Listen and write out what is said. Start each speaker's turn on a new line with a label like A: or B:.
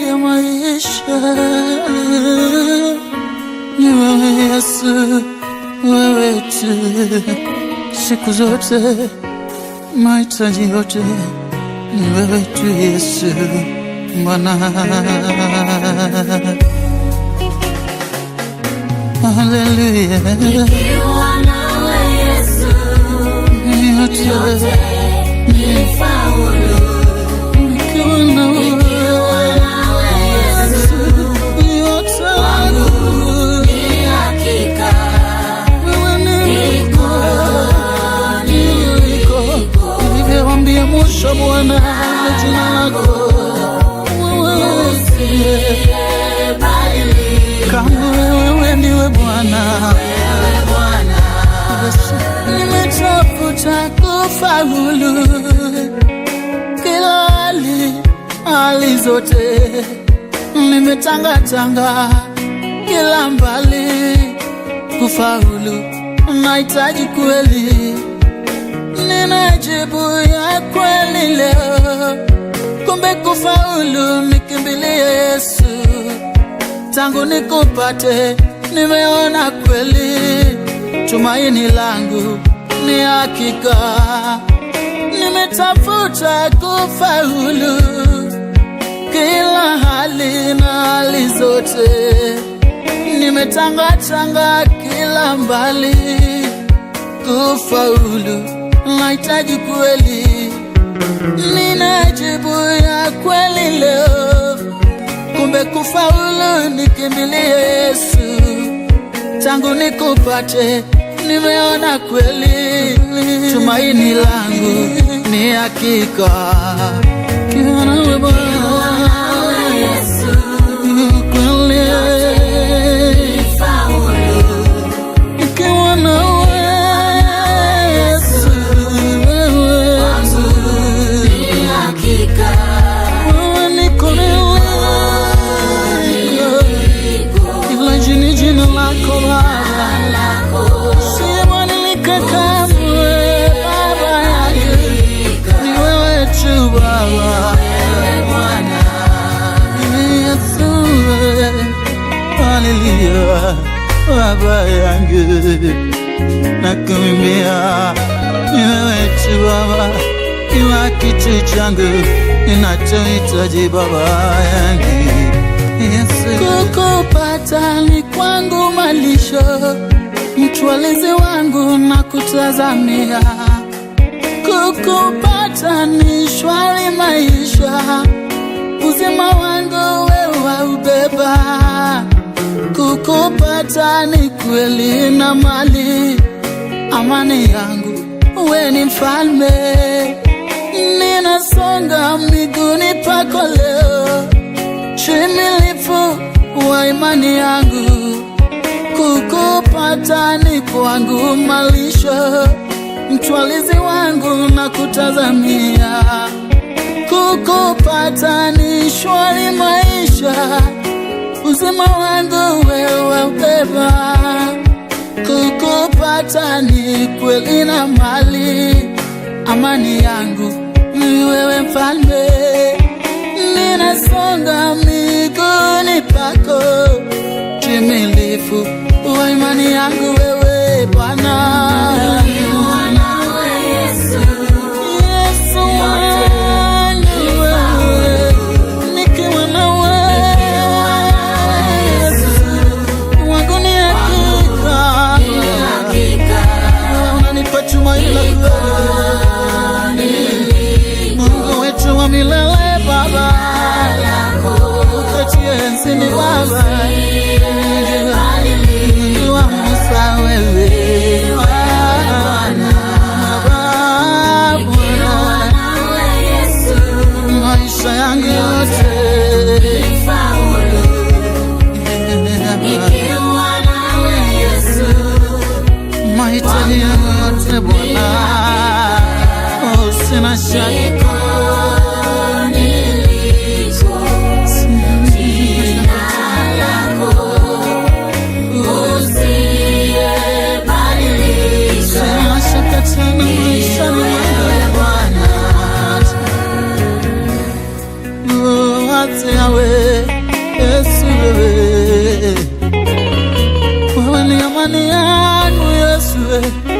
A: Ya maisha ni wewe Yesu, wewe tu siku zote, mahitaji yote ni wewe tu Yesu Bwana. Haleluya,
B: Nikiwa nawe Yesu,
A: yote
B: yote nifaulu.
A: nikiwa nawe
B: Nikiwa nawe Yesu,
A: yote
B: ni hakika
A: wewe
B: niko
A: niliko nilivyoambia Musa Bwana na jina lako wewe
B: usiyebadilika.
A: kama wewe ndiwe Bwana.
B: Wewe Bwana,
A: Nimetafuta kufaulu kila hali, hali zote, nimetangatanga kila mbali kufaulu, nahitaji kweli, nina jibu ya kweli leo. Kumbe kufaulu nikimbilie Yesu, tangu nikupate nimeona kweli, tumaini langu ni hakika. Nimetafuta kufaulu kila hali na hali zote, nimetangatanga kila mbali kufaulu, nahitaji kweli, nina jibu ya kweli leo. Kumbe kufaulu nikimbilie Yesu, tangu nikupate nimeona kweli, tumaini langu ni hakika. Nikiwa nawe Bwana,
B: nawe Yesu,
A: kweli,
B: nifaulu.
A: nikiwa nawe Yesu, wewe
B: Ni hakika
A: wewe niko niliko, ila jini jina lako Baba sibadilika kamwe, Baba yangu ni wewe tu Baba. Yesu, haleluya, Baba yangu nakuimbia, ni wewe tu Baba, kila kitu changu ninachohitaji Baba yangu Yesu. Kukupata ni kwangu malisho, mtwalizi wangu na kutazamia. Kukupata ni shwari maisha, uzima wangu wewe ubeba. Kukupata ni kweli na mali, amani yangu we ni mfalme. Ninasonga miguuni pako leo, timilifu wa imani yangu. Kukupata ni kwangu malisho, mtwalizi wangu na kutazamia. Kukupata ni shwari maisha, uzima wangu wewe ubeba. Kukupata ni kweli na mali, amani yangu ni wewe mfalme. Ninasonga miguuni pako, timilifu wa imani yangu wewe Bwana.
B: Nikiwa nawe Yesu,
A: Yesu wangu wewe, nikiwa nawe Yesu wangu ni hakika,
B: ni hakika
A: wewe unanipa tumaini la kweli, Mungu wetu wa milele Baba, ukatie enzini Baba, Mungu wa Musa wewe Bwana, Baba
B: Nikiwa nawe Yesu,
A: maisha yangu yote
B: nifaulu. Nikiwa nawe Yesu,
A: mahitaji yangu yote Bwana, oh, sina shaka
B: niko niliko,
A: nafsi yawe Yesu wewe, wewe ni amani yangu Yesu wewe.